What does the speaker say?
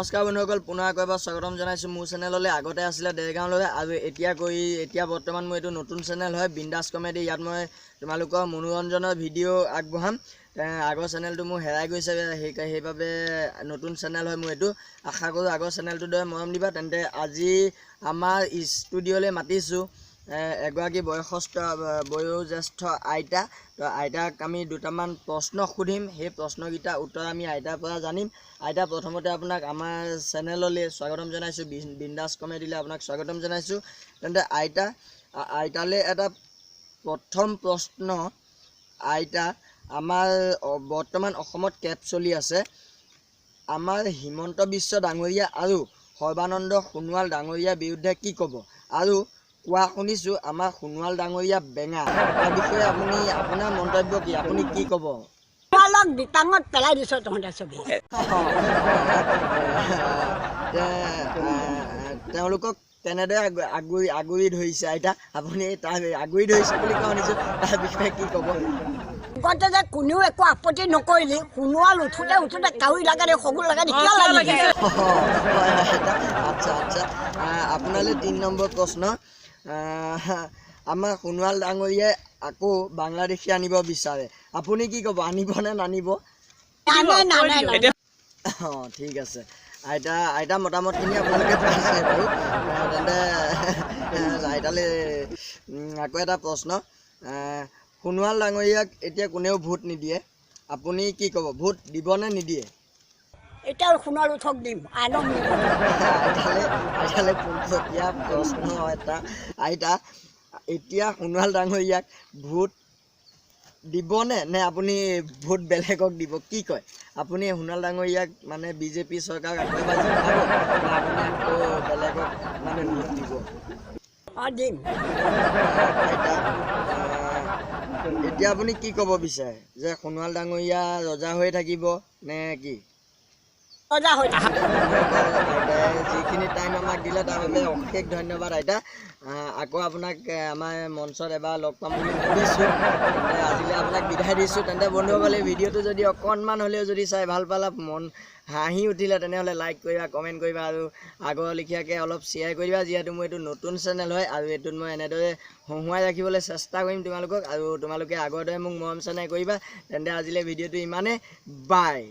নমস্কাৰ বন্ধুসকল, পুনৰ আকৌ এবাৰ স্বাগতম জনাইছোঁ মোৰ চেনেললৈ। আগতে আছিলে দেৰগাঁৱলৈ আৰু এতিয়া বৰ্তমান মোৰ এইটো নতুন চেনেল হয় বিন্দাছ কমেডি। ইয়াত মই তোমালোকৰ মনোৰঞ্জনৰ ভিডিঅ' আগবঢ়াম। আগৰ চেনেলটো মোৰ হেৰাই গৈছে, সেইবাবে নতুন চেনেল হয় মোৰ এইটো। আশা কৰোঁ আগৰ চেনেলটোৰ দৰে মৰম দিবা। তেন্তে আজি আমাৰ ষ্টুডিঅ'লৈ মাতিছোঁ এগৰাকী বয়সস্থ বয়োজ্যেষ্ঠ আইতা। তো আইতাক আমি দুটামান প্ৰশ্ন সুধিম, সেই প্ৰশ্নকেইটাৰ উত্তৰ আমি আইতাৰ পৰা জানিম। আইতা, প্ৰথমতে আপোনাক আমাৰ চেনেললৈ স্বাগতম জনাইছোঁ, বিন্দাছ কমেডিলৈ আপোনাক স্বাগতম জনাইছোঁ। তেন্তে আইতা, আইতালৈ এটা প্ৰথম প্ৰশ্ন। আইতা, আমাৰ বৰ্তমান অসমত কেব চলি আছে। আমাৰ হিমন্ত বিশ্ব ডাঙৰীয়া আৰু সৰ্বানন্দ সোণোৱাল ডাঙৰীয়াৰ বিৰুদ্ধে কি ক'ব? আৰু কোৱা শুনিছোঁ আমাৰ সোণোৱাল ডাঙৰীয়া বেঙা, তাৰ বিষয়ে আপুনি আপোনাৰ মন্তব্য কি, আপুনি কি ক'ব? সোণোৱালক বিটাঙত পেলাই দিছ তহঁতে চবেই। তেওঁলোকক তেনেদৰে আগুৰি আগুৰি ধৰিছে আইতা, আপুনি তাৰ আগুৰি ধৰিছে বুলি কোৱা শুনিছোঁ, তাৰ বিষয়ে কি ক'ব? আগতে যে কোনেও একো আপত্তি নকৰিলি, সোণোৱাল উঠোতে উঠোতে কাউৰী লাগা দে, শগুন লাগা দে, কিয় লাগিছে? হয় আইতা, আচ্ছা আচ্ছা। আপোনালৈ 3 নম্বৰ প্ৰশ্ন। আমাৰ সোণোৱাল ডাঙৰীয়াই আকৌ বাংলাদেশী আনিব বিচাৰে, আপুনি কি ক'ব, আনিব নে নানিব? নানে, নানে, নানে। অঁ, ঠিক আছে আইতা, আইতা মতামতখিনি আপোনালোকে পাইছে বাৰু। তেন্তে আইতালৈ আকৌ এটা প্ৰশ্ন। সোণোৱাল ডাঙৰীয়াক এতিয়া কোনেও ভোট নিদিয়ে, আপুনি কি ক'ব, ভোট দিব নে নিদিয়ে? এতিয়া সোণোৱাল উঠক দিম, আনক নিদিম। আইতালৈ পোনপটীয়া প্ৰশ্ন এটা। আইতা, এতিয়া সোণোৱাল ডাঙৰীয়াক ভোট দিবনে নে আপুনি ভোট বেলেগক দিব, কি কয় আপুনি? সোণোৱাল ডাঙৰীয়াক মানে বিজেপি চৰকাৰক আকৌ এবাৰ জিকাব নে আপুনি আকৌ বেলেগক মানে ভোট দিব? অঁ, দিম। আইতা, এতিয়া আপুনি কি ক'ব বিচাৰে যে সোণোৱাল ডাঙৰীয়া ৰজা হৈ থাকিব নে কি? ৰজা হৈ থাকিব। আইতাই যিখিনি টাইম আমাক দিলে তাৰ বাবে অশেষ ধন্যবাদ আইতা। আকৌ আপোনাক আমাৰ মঞ্চত এবাৰ লগ পাম বুলি ভাবিছোঁ। তেন্তে আজিলৈ আপোনাক বিদায় দিছোঁ। তেন্তে বন্ধুসকল, এই ভিডিঅ'টো যদি অকণমান হ'লেও যদি চাই ভাল পালা, মন হাঁহি উঠিলে, তেনেহ'লে লাইক কৰিবা, কমেণ্ট কৰিবা আৰু আগৰ লেখীয়াকৈ অলপ শ্বেয়াৰ কৰিবা, যিহেতু মোৰ এইটো নতুন চেনেল হয় আৰু এইটোত মই এনেদৰে হহুৱাই ৰাখিবলৈ চেষ্টা কৰিম তোমালোকক, আৰু তোমালোকে আগৰ দৰে মোক মৰম চেনেহ কৰিবা। তেন্তে আজিলৈ ভিডিঅ'টো ইমানেই, বাই।